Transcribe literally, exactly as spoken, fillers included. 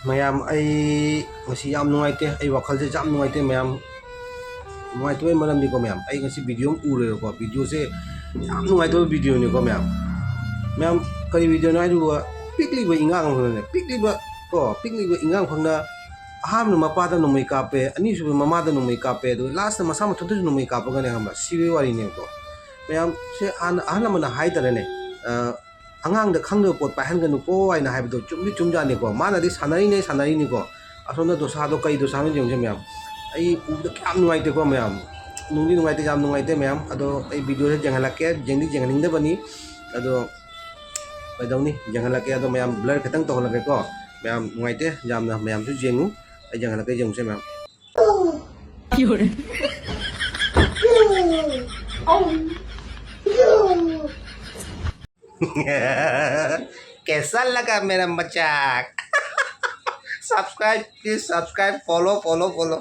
ꯃꯌꯥꯝ, ꯑꯩ ꯉꯁꯤ ꯌꯥꯝ ꯅꯨꯡꯉꯥꯏꯇꯦ꯫ ꯑꯩ ꯋꯥꯈꯜꯁꯦ ꯌꯥꯝ ꯅꯨꯡꯉꯥꯏꯇꯦ, ꯃꯌꯥꯝ꯫ ꯅꯨꯡꯉꯥꯏꯇꯕꯩ ꯃꯔꯝꯗꯤꯀꯣ, ꯃꯌꯥꯝ, ꯑꯩ ꯉꯁꯤ ꯚꯤꯗꯤꯑꯣ ꯑꯃ ꯎꯔꯦꯕꯀꯣ꯫ ꯚꯤꯗꯤꯑꯣꯁꯦ ꯌꯥꯝ ꯅꯨꯡꯉꯥꯏꯇꯕ ꯚꯤꯗꯤꯑꯣꯅꯤꯀꯣ, ꯃꯌꯥꯝ꯫ ꯃꯌꯥꯝ, ꯀꯔꯤ ꯚꯤꯗꯤꯑꯣꯅꯣ ꯍꯥꯏꯔꯤꯕ? ꯄꯤꯛꯂꯤꯕ ꯏꯉꯥꯡ ꯑꯃꯈꯛꯅꯅꯦ, ꯄꯤꯛꯂꯤꯕ ꯀꯣ, ꯄꯤꯛꯂꯤꯕ ꯏꯉꯥꯡ ꯑꯃꯈꯛꯅ ꯑꯍꯥꯟꯕ ꯃꯄꯥꯗ ꯅꯣꯡꯃꯩ ꯀꯥꯞꯄꯦ, ꯑꯅꯤꯁꯨꯕ ꯃꯃꯥꯗ ꯅꯣꯡꯃꯩ ꯀꯥꯞꯄꯦ, ꯑꯗꯨꯒ ꯂꯥꯁꯇ ꯃꯁꯥ ꯃꯊꯟꯇꯁꯨ ꯅꯣꯡꯃꯩ ꯀꯥꯞꯄꯒꯅꯦ, ꯈꯪꯕ꯭ꯔꯥ, ꯁꯤꯕꯒꯤ ꯋꯥꯔꯤꯅꯦꯕꯀꯣ꯫ ꯃꯌꯥꯝꯁꯦ, ꯍꯥꯟꯅ ꯑꯍꯜ ꯂꯃꯟꯅ ꯍꯥꯏꯇꯥꯔꯦꯅꯦ, ꯑ, "ꯑꯉꯥꯡꯗ ꯈꯪꯗꯕ ꯄꯣꯠ ꯄꯥꯏꯍꯟꯒꯅꯨꯀꯣ" ꯍꯥꯏꯅ ꯍꯥꯏꯕꯗꯣ ꯆꯨꯝꯗꯤ ꯆꯨꯝꯖꯥꯠꯅꯤꯀꯣ꯫ ꯃꯥꯅꯗꯤ ꯁꯥꯟꯅꯔꯤꯅꯦ, ꯁꯥꯟꯅꯔꯤꯅꯤꯀꯣ꯫ ꯑꯁꯣꯝꯗ ꯗꯣꯁꯥꯗꯣ ꯀꯩ ꯗꯣꯁꯥꯅꯣ ꯌꯦꯡꯉꯨꯁꯦ, ꯃꯌꯥꯝ꯫ ꯑꯩ ꯎꯕꯗ ꯀꯌꯥꯝ ꯅꯨꯡꯉꯥꯏꯇꯦꯀꯣ, ꯃꯌꯥꯝ꯫ ꯅꯨꯡꯗꯤ ꯅꯨꯡꯉꯥꯏꯇꯦ, ꯌꯥꯝ ꯅꯨꯡꯉꯥꯏꯇꯦ, ꯃꯌꯥꯝ꯫ ꯑꯗꯣ ꯑꯩ ꯚꯤꯗꯤꯑꯣꯁꯦ ꯌꯦꯡꯍꯜꯂꯛꯀꯦ, ꯌꯦꯡꯗꯤ ꯌꯦꯡꯍꯟꯅꯤꯡꯗꯕꯅꯤ꯫ ꯑꯗꯣ ꯀꯩꯗꯧꯅꯤ, ꯌꯦꯡꯍꯜꯂꯛꯀꯦ꯫ ꯑꯗꯣ ꯃꯌꯥꯝ, ꯕ꯭ꯂꯔ ꯈꯤꯇꯪ ꯇꯧꯍꯜꯂꯛꯀꯦꯀꯣ꯫ ꯃꯌꯥꯝ, ꯅꯨꯡꯉꯥꯏꯇꯦ ꯌꯥꯝꯅ, ꯃꯌꯥꯝꯁꯨ ꯌꯦꯡꯉꯨ꯫ ꯑꯩ ꯌꯦꯡꯍꯜꯂꯛꯀꯦ, ꯌꯦꯡꯉꯨꯁꯦ, ꯃꯌꯥꯝ꯫ कैसा लगा मेरा मजाक? Subscribe, please subscribe, follow, follow, follow.